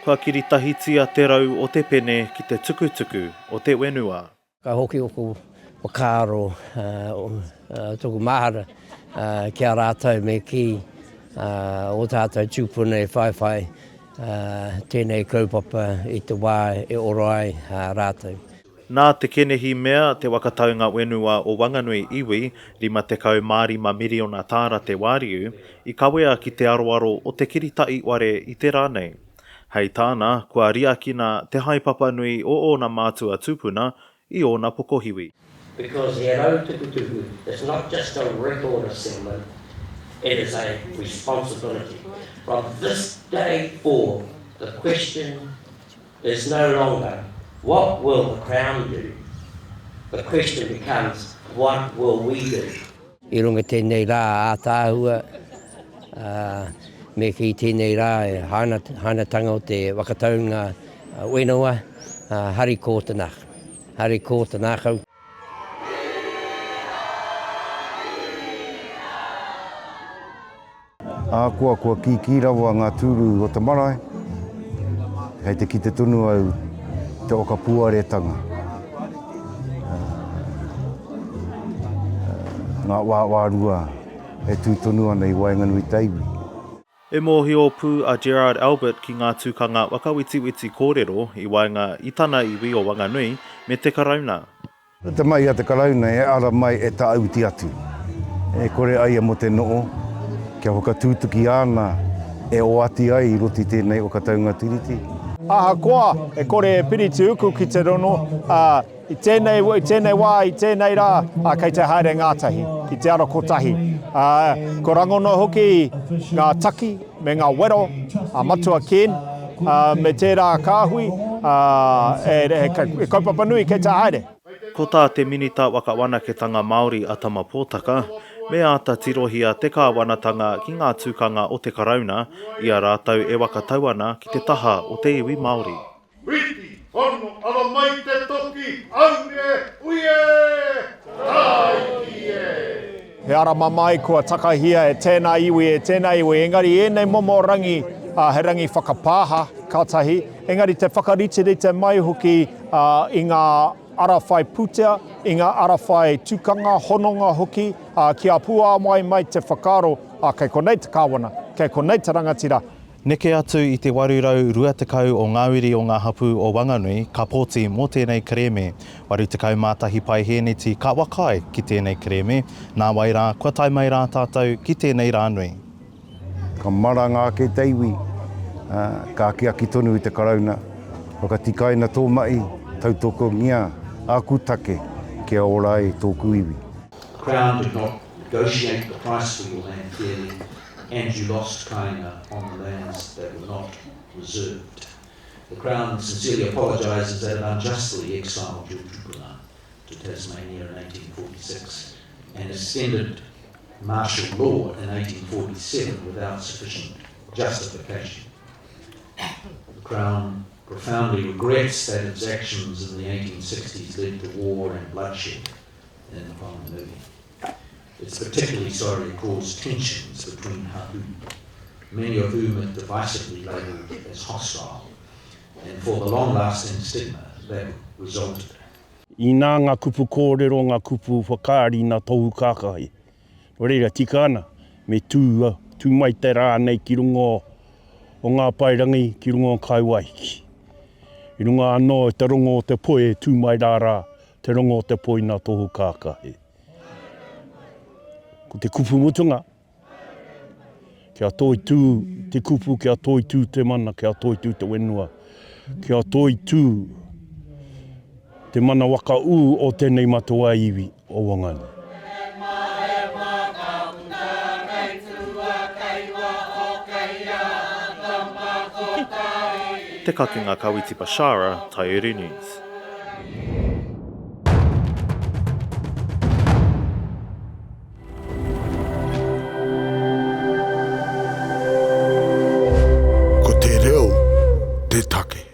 Kua kiritahitia te rau o te pene ki te tukutuku o te wenua. Ka hoki oku whakaaro, toku mahara ki a rātou me kī ō tātou tūpuna e whaiwhai tēnei kaupapa i te wā e ora ai rātou. Nā Te Kenehi Mea te waka taunga wenua o Wanganui iwi, 55 miriona tāra te wāriu, i kawea ki te aroaro o te kirita'i ware i te rā nei. Hei tāna, kua riakina te haepapa nui o ōna mātua tūpuna i ōna pokohiwi. Because he rau tukutuku is not just a record of settlement, it is a responsibility. From this day forward, the question is no longer what will the Crown do, the question becomes what will we do? I runga i tēnei rā ātaahua, ā, me kī tēnei rā e hainatanga o te whakataunga whenua, hari kō te nākau. Hari kō te nākau. Ahakoa kua kīkī rawa ngā tūru o te marae, kei te kite tonu au te whakapuaretanga, ngā wāwārua e tū tonu ana i waenganui te iwi. E mōhio pū a Gerard Albert ki ngā tukanga whakawetiweti kōrero i waenga i tana iwi o Wanganui me te Karauna. Ko te mahi a te Karauna e ara mai e tāuti atu, e kore ai e mo te noo, kia whakatūtuki āna e oati ai i roto i tēnei whakataunga Tiriti. Ahakoa e kore e piri te uku ki te rono, ā, i tēnei, i tēnei wā, i tēnei rā, ā, kei te haere ngātahi, ki te ara kotahi. Ā, ko rangona hoki ngā taki me ngā wero a Matua Ken, ā, me tērā kāhui, ā, e, e, e kaupapa nui kei te haere. Ko tā te Minita Whakawanaketanga Māori a Tama Potaka, me āta tirohia te kāwanatanga ki ngā tukanga o te Karauna i a rātou e whakatau ana ki te taha o te iwi Māori. Whiti, hono, ara mai te toki, aune, ui e, tāiki e! He ara mamae kua takahia e tēnā iwi, e tēnā iwi, engari ēnei momo rangi, he rangi whakapāha, ka tahi, engari te whakariterite mai hoki i ngā ara whai pūtea, i ngā ara whai tukanga, hononga hoki, kia puāwai mai te whakaaro, kei konei te kāwana, kei konei te rangatira. Neke atu i te 820 o ngā uri o ngā hapū o Wanganui ka pōti mō tēnei kerēme. 81 paihēneti ka whakaae ki tēnei kerēme, nāwai rā kua tae mai rā tātou ki tēnei rā nui. Ka maranga ake te iwi, ā, ka akiaki tonu i te Karauna, Whakatikaina tō mahi, tautokongia āku take kia ora ai tōku iwi. The Crown did not negotiate the price for your land fairly and you lost kāinga on the lands that were not reserved. The Crown sincerely apologises that it unjustly exiled your tupuna to Tasmania in 1846 and extended martial law in 1847 without sufficient justification. The Crown profoundly regrets that its actions in the 1860s led to war and bloodshed in Whanganui. It's particularly sorry it caused tensions between hapu, many of whom it divisively labelled as hostile, and for the long-lasting stigma that resulted. Inā ngā kupu kōrero, ngā kupu whakaari nā Tohu Kākahi. Nō reira, tika ana, me tū, tū mai te rā nei ki runga o Ngā Paerangi, ki runga o Kaiwaiki. I runga anō i te rongo o te poi e tū mai rā rā, te rongo o te poi nā Tohu Kākahi. Ko te kupu mutunga, kia toitū te kupu, kia toitū te mana, kia toitū te whenua, kia toitū te mana waka ū o tēnei matua iwi o Wanganui. Te Kakenga Kawiti Bashara, Taiuru News. Ko te reo te take.